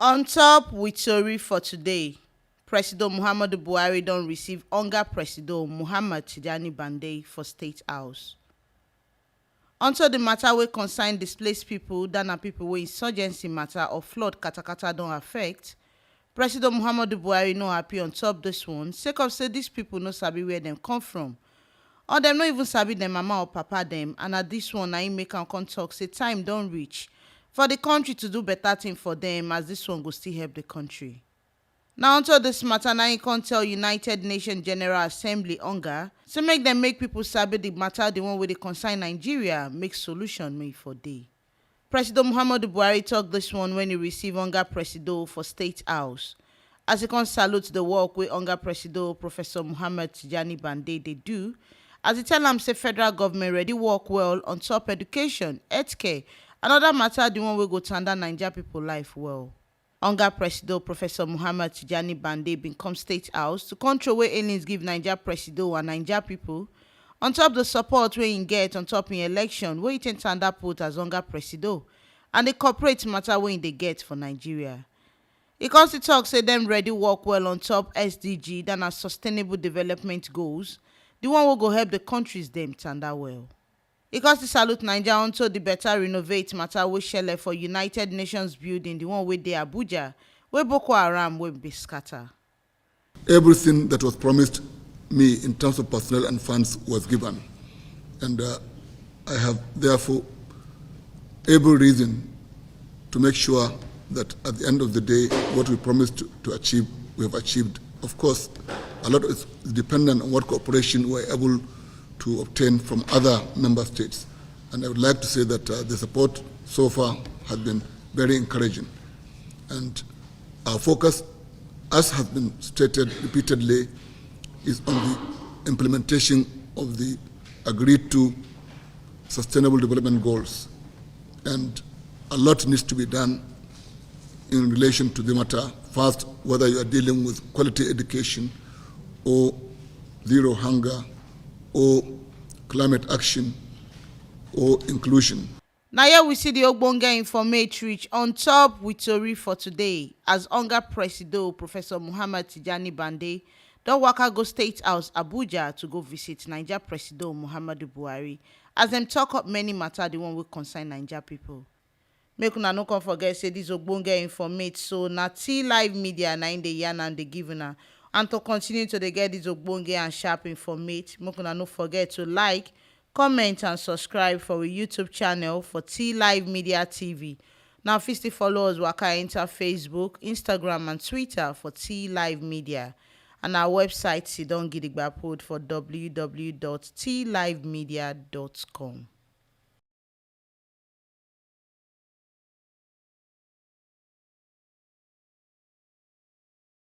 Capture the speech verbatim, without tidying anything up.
On top with tori for today, Presido Muhammadu Buhari don receive hunger Presido Muhammad Tijani Bande for State House. Unto the matter wey concern displaced people, that na people wey insurgency matter or flood katakata don affect, Presido Muhammadu Buhari no happy on top this one, sake of say these people no sabi where dem come from, or dem no even sabi dem mama or papa dem, and na this one na im make am come talk say time don reach for the country to do better thing for dem, as this one go still help the country. Na unto this matter na im come tell United Nations General Assembly, UNGA, say make dem make people sabi the matter, the one wey dey concern Nigeria, make solution make e for dey. Presido Muhammadu Buhari talk this one when he receive UNGA Presido for State House, as he come salute the work wey UNGA Presido Professor Muhammad Tijani Bande dey do, as he tell am say federal government ready work well on top education, healthcare, and other matter, the one wey go tanda Naija people life well. UNGA Presido Professor Muhammad Tijani Bande bin come State House to come throw away hailings give Naija Presido and Naija people on top the support wey im get on top im election wey e take tanda put as UNGA Presido, and the corporate matter wey im dey get for Nigeria. E come still talk say dem ready work well on top S D G, that na Sustainable Development Goals, the one wey go help the countries dem tanda well. E come still salute Naija unto the better renovate matter wey shele for United Nations building, the one wey dey Abuja, wey Boko Haram wey bin scatter. Everything that was promised me in terms of personnel and funds was given, and uh, I have therefore every reason to make sure that at the end of the day, what we promised to, to achieve, we have achieved. Of course, a lot is dependent on what cooperation we're able to obtain from other member states. And I would like to say that uh, the support so far has been very encouraging. And our focus, as has been stated repeatedly, is on the implementation of the agreed to Sustainable Development Goals. And a lot needs to be done in relation to the matter. First, whether you are dealing with quality education or zero hunger or climate action or inclusion. Na here we see the ogbonge informate reach on top with tori for today, as UNGA Presido Professor Muhammad Tijani Bande don waka go State House Abuja to go visit Naija Presido Muhammadu Buhari, as dem talk up many matter, the one wey concern Naija people. Make una no come forget say this ogbonge informate so na T Live Media na im dey yarn and dey give una. And to continue to dey get this ogbonge and sharp informate, make una no forget to like, comment and subscribe for we YouTube channel for T Live Media T V. Now fit still follow us waka enter Facebook, Instagram and Twitter for T Live Media. And our website sidon gidigba put for w w w dot t live media dot com.